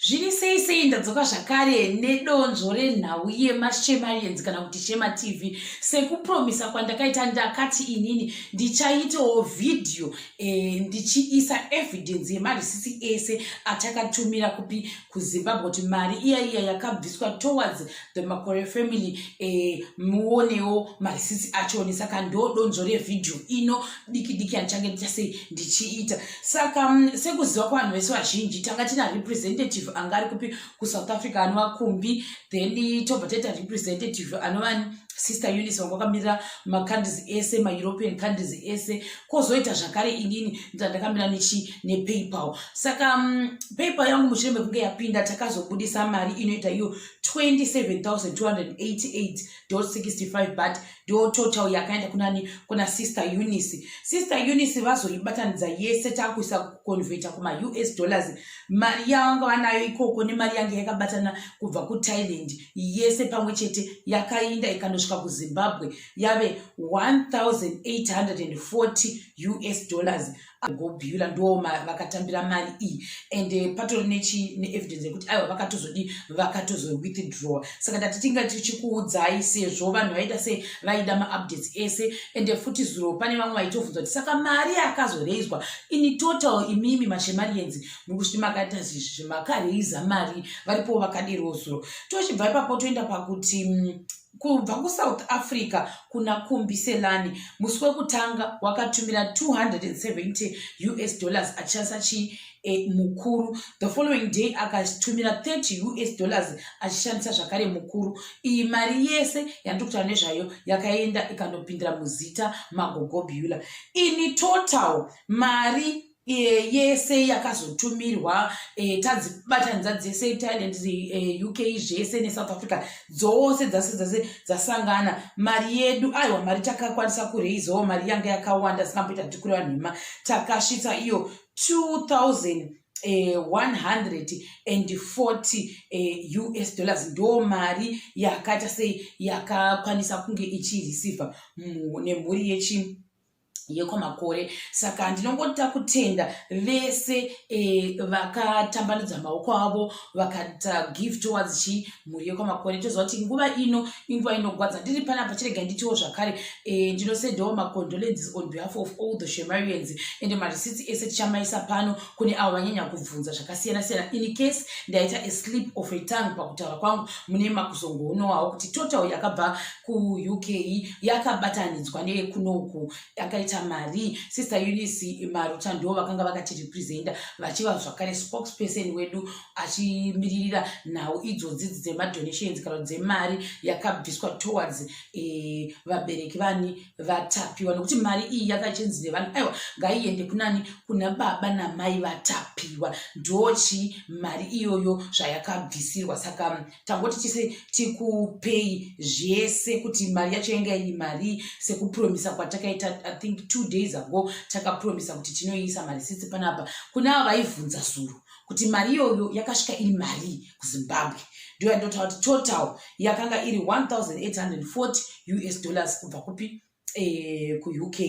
Zviri sei sei, ndadzoka zvakare nedonzvo renhau yemaShemarians kana kuti Shema TV. Sekupromisa kwandakaita, ndakati inini ndichaitawo vhidhiyo ndichiisa evidence yemarisisi ese atakatumira kupi, kuZimbabwe, kuti mari iya iya yakabviswa towards the Makore family, muonewo marisisi achoni. Saka ndo donzvo revhidhiyo ino diki diki yandichange ndichasei ndichiita. Saka sekuziva kwavanhu vese vazhinji, tanga tina representative anga ari kupi, kuSouth Africa, anova Kumbi. Then tobva taita representative anova Sister Eunice, vanga vakamirira macountries ese, maEuropean countries ese. Kwozoita zvakare inini ndandakamira nechi nePayPal. Saka PayPal yangu, mushure mekunge yapinda, takazobudisa mari inoita iyo 27,288.65, but ndo total yakaenda kunani, kuna Sister Eunice. Sister Eunice vazoibatanidza yese, takuisa kuconverta kuma-US dollars, mari yavanga vanayo ikoko nemari yange yakabatana kubva kuThailand yese pamwe chete yakainda ikanosvika kuZimbabwe yave 1840 US dollars. Gobhula ndo vakatambira mari iyi, and patori nechi neevidence yekuti aiwa, vakatozodi, vakatozowithdraw. Saka ndati tinga tichikuudzai sezvo vanhu vaida sei, vaida maupdates ese. And futi zuro pane vamwe vaitobvunza kuti saka mari yakazoreizwa in total, imimi maShemarians muri kusviti makaita zvizvi, makareiza mari? Varipowo vakaderiwo zuro. Tochibva ipapo toenda pakuti kubva kuSouth Africa kuna Kumbiselani, musi wekutanga wakatumira 270 US dollars achishandisa chi mukuru. The following day akatumira 30 US dollars achishandisa zvakare mukuru. Iyi mari yese yandiri kutaura nezvayo yakaenda ikanopindira muzita maGogobula. In total, mari yese yakazotumirwa, tadzibatanidza dzese, Thailand, UK zvese neSouth Africa dzose dzase dzase dzasangana, mari yedu, aiwa, mari takakwanisa kureizawo mari yanga yakawanda, singamboita tikureva nhema. Takasvitsa iyo 2000 140 US dollars. Ndo mari yakaita sei, yakakwanisa kunge ichireceiva nemhuri yechi yekwaMakore. Saka ndinongota kutenda vese vakatambanudza maoko avo, vakaita give towards chi mhuri yekwaMakore. Toziva kuti nguva ino inguva inogwadza. Ndiri panapa, chirega nditiwo zvakare ndinosendawo macondolences on behalf of all the Shemarians, and marisiti ese tichamaisa pano kune avo vanyanya kubvunza zvakasiyana siyana. In case ndaita a slip of a tongue pakutaura kwangu, mune makuzongoonowawo kuti total yakabva kuUK yakabatanidzwa nekunoku yakaita mari. Sister Eunice Maruta ndo vakanga vakatirepresenta, vachiva zvakare spokesperson wedu, achimiririra nhau idzodzi dzemadonations kana dzemari yakabviswa towards vabereki vani, vaTapiwa, nokuti mari iyi yakachinzi nevanhu, aiwa, ngaiende kunani, kuna baba namai vaTapiwa. Ndochi mari iyoyo zvayakabvisirwa. Saka tangoti tise tikupei zvese kuti mari yacho yanga iri mari, sekupromisa kwatakaita. I think 2 days ago takapromisa kuti tinoiisa marisitsi panapa kune avo vaibvunza zuro kuti mari iyoyo yakasvika iri mari kuZimbabwe. Ndo yandotaura kuti total yakanga iri 1840 US dollars kubva kupi, kuUK.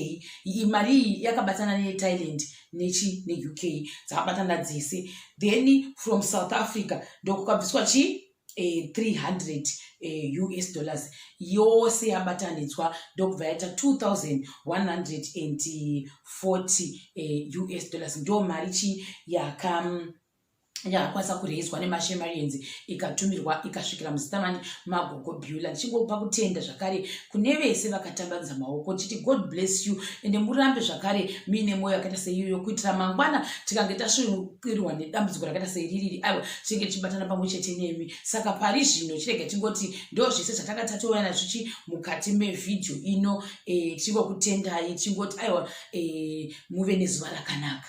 Mari iyi yakabatana neThailand nechi neUK, dzakabatana dzese. Then from South Africa ndokukabviswa chi 300 US dollars. Yose yabatanidzwa ndokubva yaita 2140 US dollars. Ndo mari chi yakakwanisa kureizwa nemaShemarians, ikatumirwa ikasvikira muzita mani, maGogobula. Ndichingopa kutenda zvakare kune vese vakatambanudza maoko, ndichiti God bless you, ende murambe zvakare muine mwoyo yakaita seiyoyo, kuitira mangwana tikange tasvikirwa nedambudziko rakaita seiririri, aiwa, tinenge tichibatana pamwe chete nemi. Saka pari zvino chirega tingoti ndo zvese zvatanga tatouya nazvichi mukati mevhidhiyo ino. Tichingokutendai, tichingoti aiwa, muve nezuva rakanaka.